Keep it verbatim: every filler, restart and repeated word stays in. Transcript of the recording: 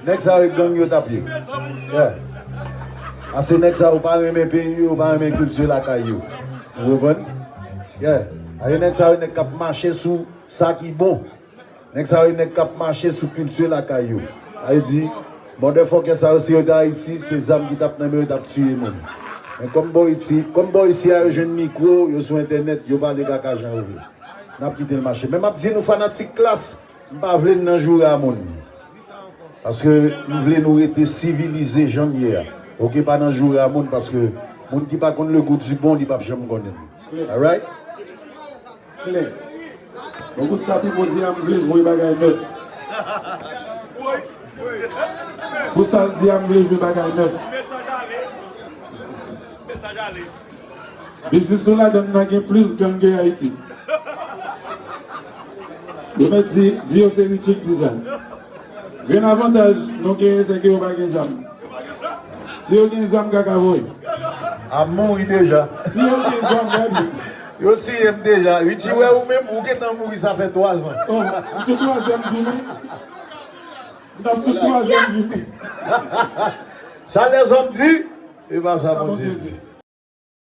Nèg sa yo gang yo t ap ye. Yeah. Ase nèg sa yo pa renmen peyi yo, pa renmen kilti lakay yo. Ou konprann? Yeah. Ase nèg sa yo nèg k ap mache sou sa ki bon. Nèg sa yo nèg k ap mache sou kilti lakay yo. Sa vle di, motherfucker sa yo si yo te Ayiti, se zam ki t ap nan men yo, yo t ap tiye moun. Men kòm bò isi, kòm bò isi a yo jwenn mikwo, yo sou entènèt, yo pale kaka jan yo vle. N ap kite l mache. Men m ap di nou fanatik Klass, m pa vle n nan joure a moun. Paske m vle nou rete sivilize jan n ye a. Oke, pa nan joure a moun paske moun ki pa konn le goût du bon, li p ap janm konnen l. Alright? Klè. Bon, pou sa Pipo di a, m vle voye bagay nèf. Pou sa l di a, m vle jwe bagay nèf. Biznis nou ladann nan gen plis gang ke Ayiti. Yo mèt di, di yo se Richie k di sa. Grenn avantaj nou genyen se ke yo pa gen zam. Si yo gen zam, kaka voye. A mouri deja. Si yo gen zam, gade. Yo tiye m deja. Richie wè ou menm, ou gentan mouri, sa fè twa zan. Oh, m sou twazyèm jou, wi. M t ap sou twazyèm jou. Sa lèzòm di, e pa sa Bondye di.